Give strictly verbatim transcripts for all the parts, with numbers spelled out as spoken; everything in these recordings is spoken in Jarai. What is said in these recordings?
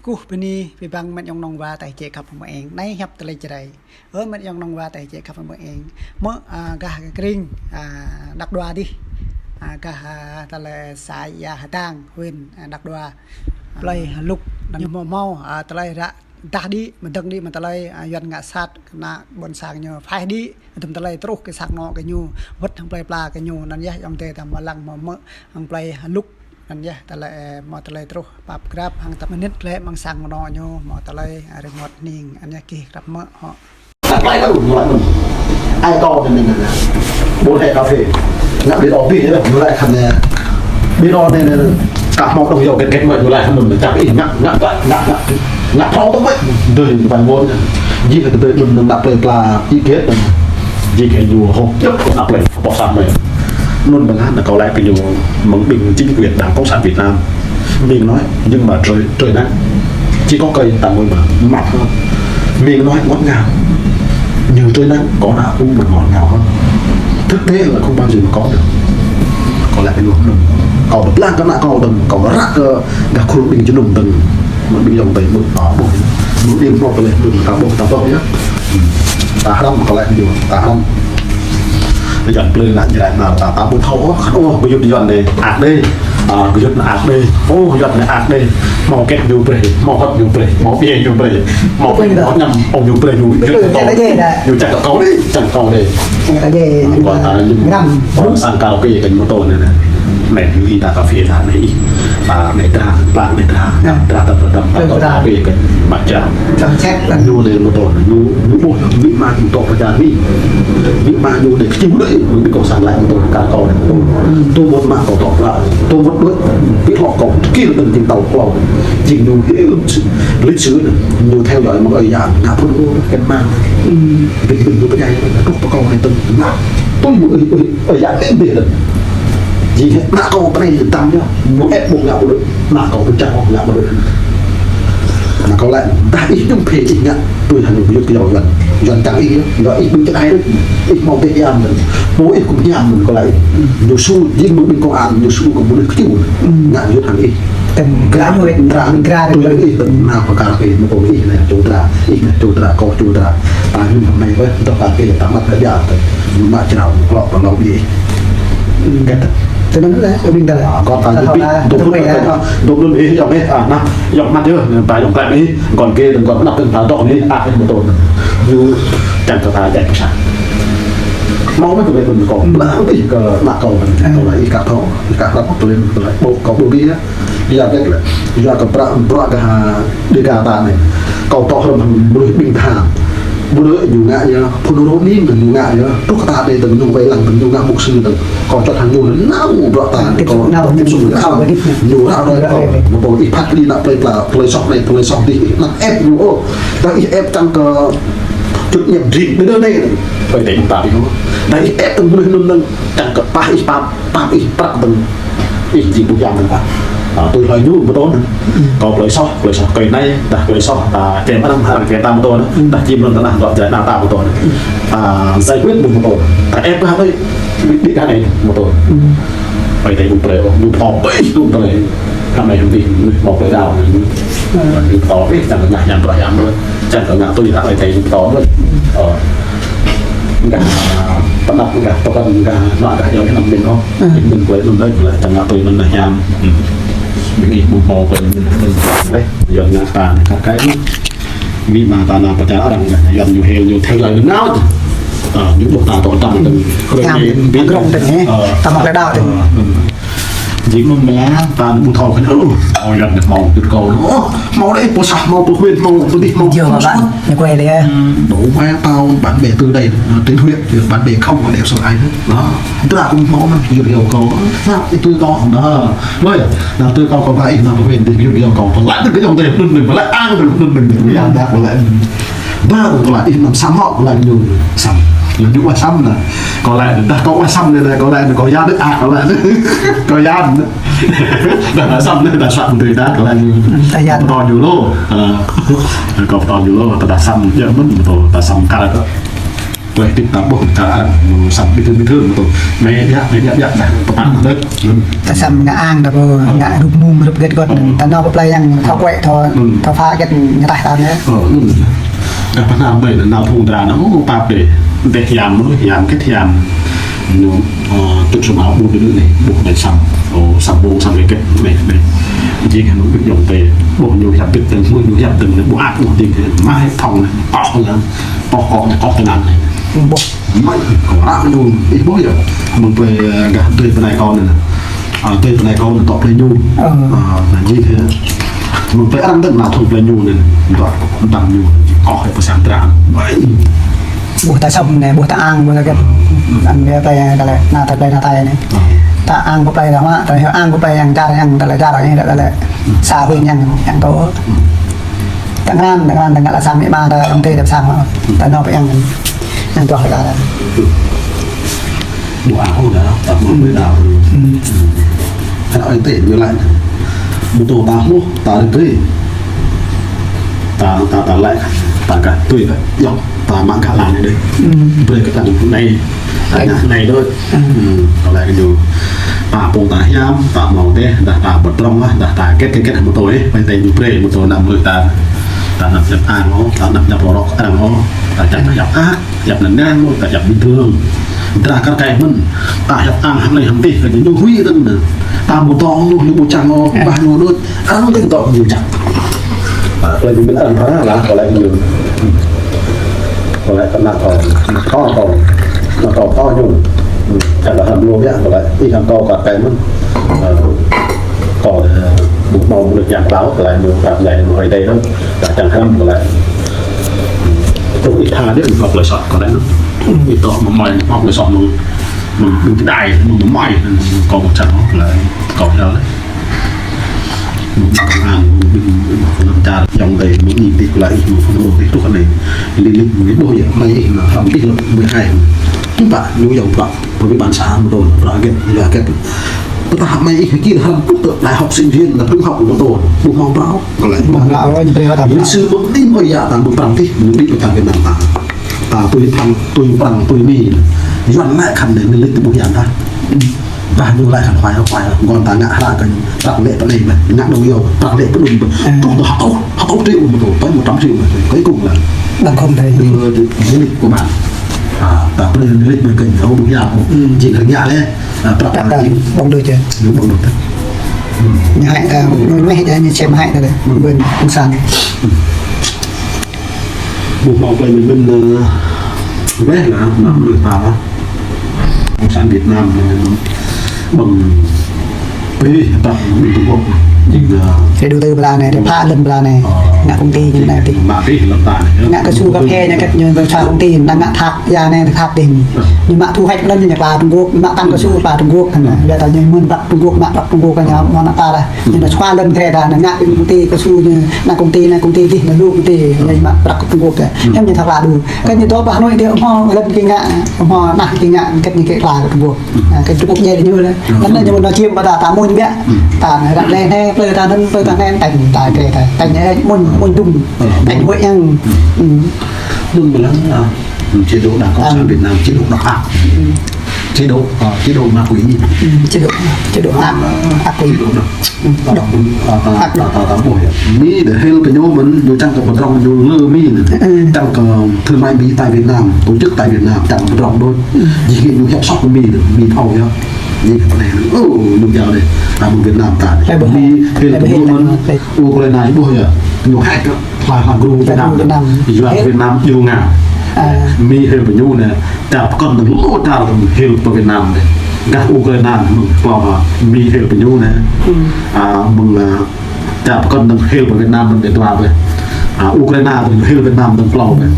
Kơkuh bơni abih bang met ayŏng nong wa tơlơi jĕ khăp hăng mơ̆ng eng. Anai hiăp tơlơi Jrai. Ơ met ayŏng nong wa tơlơi jĕ khăp hăng mơ̆ng eng. Mơ̆, a, gah kring, a, Đăk Đoa dih. A, gah, a, tơlơi xã Ia Hơdang, huyện, a, Đăk Đoa. Plơi Luk, anŭn ñu hmâo hmâo, a, tơlơi ră dah đĭ, mơdơ̆ng đĭ mơ̆ tơlơi, a, Yuan ngă sat, kơnă ƀôn sang ñu phaih đĭ, hơdôm tơlơi truh kơ sang anŏ kơ ñu, wơ̆t hăng plơi pla kơ ñu, anŭn yơh ayŏng adơi ta mơlăng mơ̆ mơ̆ hăng plơi Luk, anŭn yơh tơlơi, a, mơ̆ tơlơi truh pap krăp hăng tơm mơnit lĕ mơ̆ng sang anŏ ñu, mơ̆ tơlơi, a, rơngot hning, anŭn yơh gih krăp mơ̆ hŏ. Ai kâo anai anai. Ƀu hĕ kơphê. Ngă ƀing ôh ƀing anai, ñu laĭ khan anai. Ƀing ôh anai anai. Kah hmâo dŏng yua gĕt gĕt mơ̆ ñu laĭ khan anŭn čăp ih ngă, ngă, ngă, ngă, ngă. Ngă thâo tơ̆ mơ̆. Dơi ñu ƀai mơ̆n anai. Jing kơ dơi anŭn anŭn đăp plơi pla, ih gĕt anŭn. Jing kơ ñu hŏk djŏp kơ đăp plơi pla, pŏk sang mơ̆. Anŭn ƀing anai kâo laĭ kơ ñu mơ̆ng ƀing chính quyền Đảng Cộng sản Việt Nam. Miệng nói nhưng mà trời, trời nắng. Chỉ có cây tàn mùi mà mọc thôi. Miệng nói ngọt ngào, nhưng trời nắng có đã uống mà ngọt ngào hơn. Thực tế là không bao giờ mà có được. Có lẽ cái luật đừng. Kâo đập lan cái nạ kâo đừng. Kâo rắc, ờ, gak khul ƀing jơnum đừng. Mà ƀing ayŏng adơi ƀu, à, ƀu. Ƀu đi một cái đừng, ta ƀu, ta ƀu nhá. Ta hrăm, kâo lĕ ñu, ta hrăm. Yuan plư ngă Jrai nao ta, ta ƀu thâo ôh, khan ôh, gơyut Yuan anai, ăt đơi. A, gơyut anai ăt đơi. Ôh, Yuan anai ăt đơi. Hmâo gĕt ñu brơi, hmâo hơ̆t ñu brơi, hmâo ƀiă ñu brơi, hmâo ƀiă ñu brơi, hmâo ñu brơi ñu, ñu čang kơ kâo đơi, čang kơ kâo đơi. Kâo ta ñu, kâo sang karaoke kơ ñu mơtô anai anai. Mĕt ñu ih ta kơphê ta anai ih. Ta anai dra, ta anai dra, dra ta pơdăm, ta karaoke kơ ñu mă jam. Ñu anai mơtô anai, ñu, ñu ƀuh, ñu mă ñu tŏ pơčah anai. Ñu mă ñu anai kơčiu đơi, ñu ƀing kâo sang laĭ mơtô kar kâo anai mơtô. Tơl mơ̆n mă kâo tŏ pơčah, tơl mơ̆n đuaĭ, ƀing hlŏk kâo, kir đơ̆ng jing tâo klâo. Jing ñu hil lịch sử anai, ñu theo dõi mơ̆ng ơi yă, ngă phun rô, kơnang. Ƀing ƀing ñu pơdjai, truh pơ kâo anai tơ̆ng, ngă. Tui mơ̆ng ơi, ơi, ơi yă, ĕm bĕ lĕ. Jing hĕ, ană kâo pơnai tăm yơh, ñu ĕp ƀu ngă ƀu đuaĭ. Ană kâo pơčah ƀu ngă ƀu đuaĭ. Ană kâo laĭ, dah ih ñŭm phê ih ngă, tui hăng ñu gơyut kơ yua Yuan. Yuan čang ih yơh, yua ih ƀing čơđai đôč. Ih hmâo tĕ hiam đôč. Hmâo ih kơ hiam đôč kâo laĭ. Ñu su, jing mơ̆ng ƀing công an, ñu su kơ mơnuih kơčiu. Ngă gơyut hăng ih. Tơ̆ng dra, dra, dra, tui ih tơ̆ng nao pơkar ih, mơ̆ kâo ih anai čô dra, ih anai čô dra, kâo čô dra. Ta ñu hăng anai wơ̆t, dŏ kar ih, ta măt kơ biă, ta ñu mă črao, klŏk, ta lŏ ƀiă. Găt. Tơnăn lĕ, ƀing ta lĕ. Kâo ta ñu ƀiă, dŏ ƀiă, dŏ ƀiă, ih, yŏng ih, a, anai, yŏng măt yơh, ta yŏng klĕ ih, kâo kơ, kâo anăp tơ̆ng ta dŏ anai, a, ih mơtô anai. Ñu čang kơ ta jai pơsat. Hmâo mơ̆ tơlơi ƀing kâo, blah ih kơ ană kâo, kâo laĭ ih kăt thâo, ih kăt lăp tơlơi, tơlơi ƀu, kâo ƀu ƀiă. Yua hơget lĕ, yua kơ bruă, bruă gah Dega ta anai. Kâo tŏ hrŏm hăng mơnuih ƀing ta. Mơnuih ñu ngă yơh, phun rô anai ñu ngă yơh. Truh kơ ta anai tơ̆ng ñu wai lăng tơ̆ng ñu ngă mục sư tơ̆ng. Kâo čŏt hăng ñu nao bruă ta anai. Kâo nao, tiếp xúc nao, ñu ră ruai kâo. Mơ̆ ih phat kơđi nao plơi pla, plơi soh anai, plơi soh dih, ih anăm ĕp ñu ôh. Dah ih ĕp čang kơ čut ñĕp dring, đơ đơ anai. Plơi tơ̆ng ta ih ôh. Dah ih ĕp tơ̆ng mơnuih anŭn anŭn čang kơ pah ih pap. Pap ih prăk tơ̆ng ih či ƀu hiam tơ̆ng pap. A, tui hlơi ñu mơtô anŭn. Kâo plơi soh, plơi soh kơi anai, dah plơi soh, a, čem arăng, arăng čem ta mơtô anŭn. Dah čim lŏn tơnah, dŏ jai ană ta mơtô anŭn. A, giải quyết mơ̆ mơtô. Ta ĕp kơ hơtai, ƀĭ, ƀĭ kơ anai mơtô. Ơi adơi ƀu brơi ôh, ñu pơtô ƀĭ, ñu brơi. Kơ anai hơtai, ñu pơtô ƀĭ đao. Ñu pơtô ƀĭ, čang kơ ngă hiam brơi hiam brơi. Čang kơ ngă tui ta ơi adơi ñu pơtô ƀĭ. Ơ. Gah, pơnăp gah, pơkŏn gah, nă gah yơh anăm ƀing ôh. Ƀing plơi anŭn đôč, plơi čang ngă tui anŭn hiam. Ƀing ih ƀu hmâo plơi anŭn đôč. Yua ngă ta anai kar kaĭ. Ƀĭ mă ta nao pơčah arăng gah, yua ñu hil ñu theo dõi nao. Ơ, ñu ƀuh ta tŏ tăm tơ̆ng. Tăm tơ̆ng, ƀĭ, tơ̆ng tơ̆ng, ơ. Tăm mă lĕ đao tơ̆ng. Ơ, ơ. Jing anŭn mơ̆ ta ƀu thâo kơ anŭn. Ơ, yua anai hmâo gơyut kâo. Ơ, hmâo đơi, pô sah hmâo, pô huyện hmâo, pô dih hmâo. Yua mă ƀă, ñu quay đi. Đủ ba tao bạn bè từ đây, từ huyện, bạn bè không có đẹp số ai hết. Đó. Dra kơ hmâo anŭn, gơyut kâo. Sah, ih tui kâo. Đó. Ơi, nao tui kâo, kâo ba ih nao pô huyện, dih gơyut kâo. Pơlai tơ̆ng kơ ayŏng adơi, anŭn mơ̆n, pơlai ang, anŭn mơ̆n, pơlai ang dah, pơlai. Dah, kâo laĭ ih anăm săm hŏ, kâo laĭ ñu săm. Ñu ƀu săm anai. Kâo laĭ, dah kâo ƀu săm anai, kâo laĭ, kâo yan đôč, a, kâo laĭ. Kâo yan. Dah, dah săm anai, dah săm tui dah, kâo laĭ ñu. Ta yan. Pơtô ñu lu. A, kâo pơtô ñu lu, ta, ta săm, yua mơ̆n, pơtô, ta săm kar kơ. Ƀơi tĭp ta ƀuh ta, ñu săm bình thường bình thường mơ̆ tui. Mơi biă, mơi biă biă dah, pơtă mơ̆ tui. Ta săm ngă ang ta pô, ngă rup mung rup gĕt gŏt, ta nao pơ plơi yang thâo kuĕ, thâo, thâo pha gĕt ñu taih ta anai. Ơ, anŭn. Dah pơhnam ƀơi anŭn nao phung dra anŭn, ơ, pap đê. Dêh hiam, hiam gĕt hiam. Ñu, ơ, tŭt sum ao ƀuh đê anai, ƀuh đê săm. Ơ, săm ƀuh, săm gĕt gĕt, anai, anai. Jing hăng ƀuh yŏng tê, ƀuh ñu hiăp bĭt tơ̆ng, ƀuh ñu hiăp tơ̆ng, ƀuh ăt, ƀuh ding, mă hĕ thŏng, ôh, lăng. Pŏk kŏ anai, kŏ tơngan anai. Ƀuh. Mă kŏ ră ñu, ih ƀuh yơh. Mơ̆ng plơi, ơ, gah tui pơ anai kâo anai. Ơ, tui pơ anai kâo anai tŏ plơi ñu. Ơ. Ơ, anŭn jing hĕ. Mơ̆ng plơi arăng dơ̆ng nao thŭng plơi ñu anai. Dŏ, dăng ñu. Kŏ hĕ pơ sang dra. Ƀuh ta săm anai, ƀuh ta ang, ƀuh ta gĕt. Anŭn yơh plơi ta lĕ, nao ta plơi ta tai anai. Ơ. Ta ang pơ plơi ta mă, ta hyu ang pơ plơi yang čar, yang ta lĕ čar, yang ta lĕ. Sa huĭ yang, yang tô. Tơngan, tơngan, tơngan lă sang mĭ ma ta, ƀing tê ta sang mă. Ta nao pơ yang, yang tuah ta. Ƀuh ao dah, ta ƀuh ƀơi đao. Ơ. Kơ anŭn tê, ñu laĭ. Ƀu tô ta hluh, ta rơgơi. Ta, ta, ta laĭ, ta gah tui ta. Yŏng, ta mă gah lăng anai đơi. Ơ. Brơi kơ ta anai. Ta ngă anai đơi. Ơ. Ơ, kâo laĭ kơ ñu. Ta pô ta hiam, ta hmâo dêh, dah ta pơdrŏng lah, dah ta gĕt, gĕt, gĕt, hmâo tui, ƀơi tê ñu brơi, hmâo tui anăm lui ta. Ta anăm hiăp ang ôh, ta anăm hiăp rŏk arăng ôh, ta čang hiăp ăt, hiăp năng năng ôh, ta hiăp bình thường. Dra kar kaĭ mơ̆n, ta hiăp ang hăng anai hăng adih, kơ ñu huĭ tơ̆ng anai. Ta ƀu tŏ ôh, ñu ƀu čang ôh, ƀah ñu đôč. Arăng dơ̆ng tŏ ñu čang. Ơ, kơ lĕ ƀing arăng phara lah, kơ lĕ ñu. Kơ lĕ kơ ană kâo, kâo, kâo, ană kâo, kâo ñu. Ơ, čang kơ hăng lu biă, kơ lĕ ih hăng kâo kar kaĭ mơ̆n. Ơ, kâo, ơ, ƀu hmâo mơnuih yang klâo, kơ lĕ ñu kar djai mơ̆ng hơi tê đôč. Kâo čang hrăm, kơ lĕ. Tui ih tha đĭ, kâo plơi sot, kơ lĕ. Ih tŏ mơ̆ng mơi, kâo plơi sot mơ̆ng, mơ̆ng, mơ̆ng tơdai, mơ̆ng mơi, kâo ƀu čang, kơ lĕ, kâo đao lĕ. Mơ̆ng công an, mơ̆ng ƀing, mơ̆ng lăm čar, yŏng tê, mơ̆ng ih tĭ kơ lĕ ih, mơ̆ng phun rô, ih tŭ kơ anai. Lĭ lĭ, mơ̆ng ih ƀuh yơh, anai ih nao hrăm tĭ lĕ, mơ̆ng hai. Tŭ pă, ñu yŏng pă, pơ ƀing ƀan sa, mơ̆ng tui, prăk gĕt, yua gĕt. Tơdah mơi ih kir hrăm pŭt tơ đại học sinh viên, là trung học mơ̆ng tui, ƀu hmâo prăk, kơ lĕ. Ƀu hmâo prăk, ơi, ñu brơi ta. Lịch sử mơ̆ng đĭ ơi yă ta, mơ̆ng prăk tĭ, mơ̆ng đĭ ta Việt Nam ta. Ta tui Prăng, tui Prăng, tui Mi. Yuan laĭ khăn anai, ñu lĕ tơ ƀuh yang ta. Dah ñu laĭ khăn huai, huai, gŏn ta ngă hră kơ ñu. Prăk lĕ pơ anai mơ̆n, ngă dong yơh, prăk lĕ pơ đun mơ̆n. Ơ. Truh tơ hơt ôh, hơt ôh triệu mơ̆n tui, tới một trăm triệu mơ̆n tui, cuối cùng là. Bằng không thầy. Ơ, lý lịch của bạn. À, ta brơi lý lịch mơ̆n kơ ñu, ƀuh yang. Ơ. Jing rơngiă lĕ. À, prăk. Prăk ta, ƀơ̆ng đôč yơh. Ƀơ̆ng đôč. Ơ. Ñu hăi ta, mơ̆ hăi ta, ñu čem hăi ta lĕ. Ơ. Ƀơi cộng sản. Ơ. Ƀu hmâo plơi mĭn mĭn, ơ, weh lah, anăm lui ta lah. Cộng sản Việt Nam, ơ, ƀơ̆ng pih, prăk ƀing Trung Quốc. Jing, ơ, thầy đầu tư pla anai, thầy phá lươn pla anai. Ơ. Ngă công ty ñu anai tĭ. Mă pih lươn ta anai, ơ. Ngă cao su cà phê ñu gĕt ñu, ta sa công ty, ta ngă thap, ya anai thap tĭ. Ơ. Ñu mă thu hoạch lươn ñu pla Trung Quốc, mă tăng cao su pla Trung Quốc, ơ. Ơ. Yua ta ñu mơ̆n prăk Trung Quốc, mă prăk Trung Quốc, ñu mơ̆n ta lah. Ñu nao sua lơ̆m krĕ ta, nao ngă ƀing công ty cao su ñu, nao công ty, nao công ty dih, nao lu công ty, ñu mă prăk Trung Quốc kơ. Ñu thâo kla đu. Kơ ñu dŏ pơ Hà Nội dih, hmâo lơ̆m kơ ngă, hmâo nah kơ ngă, kơ ñu kơ kla kơ Trung Quốc. À, kơ Trung Quốc djai ñu lĕ. Lơ̆m anai ñu nao čiêm pơ ta, ta mơ̆n biă. Ta nao ră lĕ anai, plơi ta anŭn, plơi ta anai, tañ ta krĕ ta. Tañ anai, mơ̆n, mơ̆n dŭm. Tañ huĭ yang. Anŭn mơ̆ lăng, à, chế độ Đảng Cộng sản Việt Nam, chế độ độc ác. Chế độ, ờ, chế độ ma quỷ. Chế độ, chế độ ác, ác quỷ. Chế độ độc, độc, độc, ác, ác, ác, ác, ác quỷ. Mi đe hil kơ ñu mơ̆n, ñu čang kơ pơdrŏng ñu lơ Mi anai. Čang kơ thương mại Mi tại Việt Nam, tổ chức tại Việt Nam, čang pơdrŏng đôč. Jing ñu hiăp sŏk Mi anai, Mi thâo yơh. Jing kơ anai, ơ, ñu jao anai, ta mơ̆ng Việt Nam ta anai. Mi hil kơ ñu mơ̆n, Ukraine ih ƀuh yơh. Ñu hăi kơ Hla, hla gru Việt Nam. Hla gru Việt Nam. Yua Việt Nam iâu ngă. À. Mi hil pơ ñu anai, čar pơkŏn dơ̆ng lu čar hil pơ Việt Nam anai. Gah Ukraine anai, mơ̆ng klâo, Mi hil pơ ñu anai. À, mơ̆ng, à, čar pơkŏn dơ̆ng hil pơ Việt Nam dơ̆ng dua ƀĕ. À, Ukraine dơ̆ng hil Việt Nam dơ̆ng klâo ƀĕ.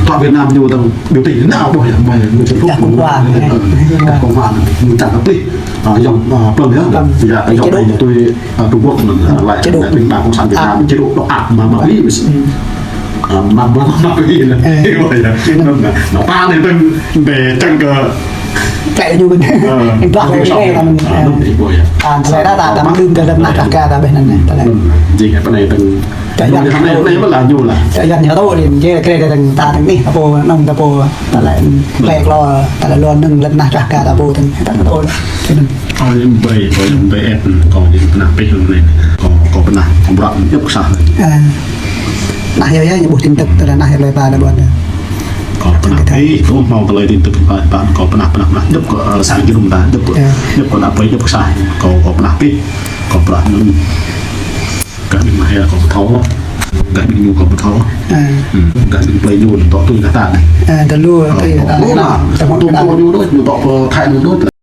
Tŏ Việt Nam ñu dơ̆ng biểu tình nao ƀuh yơh, mơi ñu čang hluh. Cộng hòa anai. Cộng hòa anai, ñu čang kơ plih. À, yŏng, à, plơ̆ng yơh. Plơ̆ng. Yua, yŏng anai tui À, Trung Quốc mơ̆n, à, laĭ, chế độ, laĭ ƀing đảng cộng sản Việt Nam, chế độ độc ác mà, ma quỷ. À, ma, ma, ma quỷ anai. Ơ. Anŭn anai. Anŭn anai. Anŭn ta anai tơ̆ng, tơ̆ng čang kơ Klĕ ñu ƀing. Ơ, ƀing ƀlŏr klĕ ñu ta mơ̆n. Ơ, ta tơlơi ta, ta mơ̆ng đưm tơlơi nah kah ka ta ƀing anŭn anai. Tơlơi. Jing hơpă anai tơ̆ng. Tơlơi ñu anai, anai mơ̆n lah ñu lah. Tơlơi ñu tŏ đĭ, jing klĕ tơ̆ng ta tơ̆ng anai, ta pô, nong ta pô, tơlơi klĕ klô, tơlơi luar nơ̆ng lĕ nah kah ka ta pô tơ̆ng, ta tŏ đĭ. Ơ, ƀing ƀing ƀing ĕp, kâo jing pơnah pih anai. Kâo, kâo pơnah, kâo ƀrăk, djŏp kơ sah. Ơ. Nah, yơh, yơh, ñu ƀuh tin tức, tơlơi nah, yơh, tơlơi ta, tơlơi ƀuăn. Kâo pơnah pih, tơlơi hmâo tơlơi tin tức, kâo pơnah, pơnah, pơnah, pơnah, djŏp kơ, ơ, sang jơnum ta, djŏp kơ, djŏp kơ ană plei, djŏp kơ sang. Kâo, kâo pơnah pih, kâo pơnah anŭn. Gah ƀing mă hia kâo pơthâo, gah ƀing ñu kâo pơthâo. Ơ. Hmm, gah ƀing plei ñu, tŏ tui gah ta anai. Ơ, tơlơi, ơ, tui, tŏ, ơ, tui, tơlơi, tơlơi, tơlơi ñu đôč, ñu tŏ pơ Thái ñu đôč.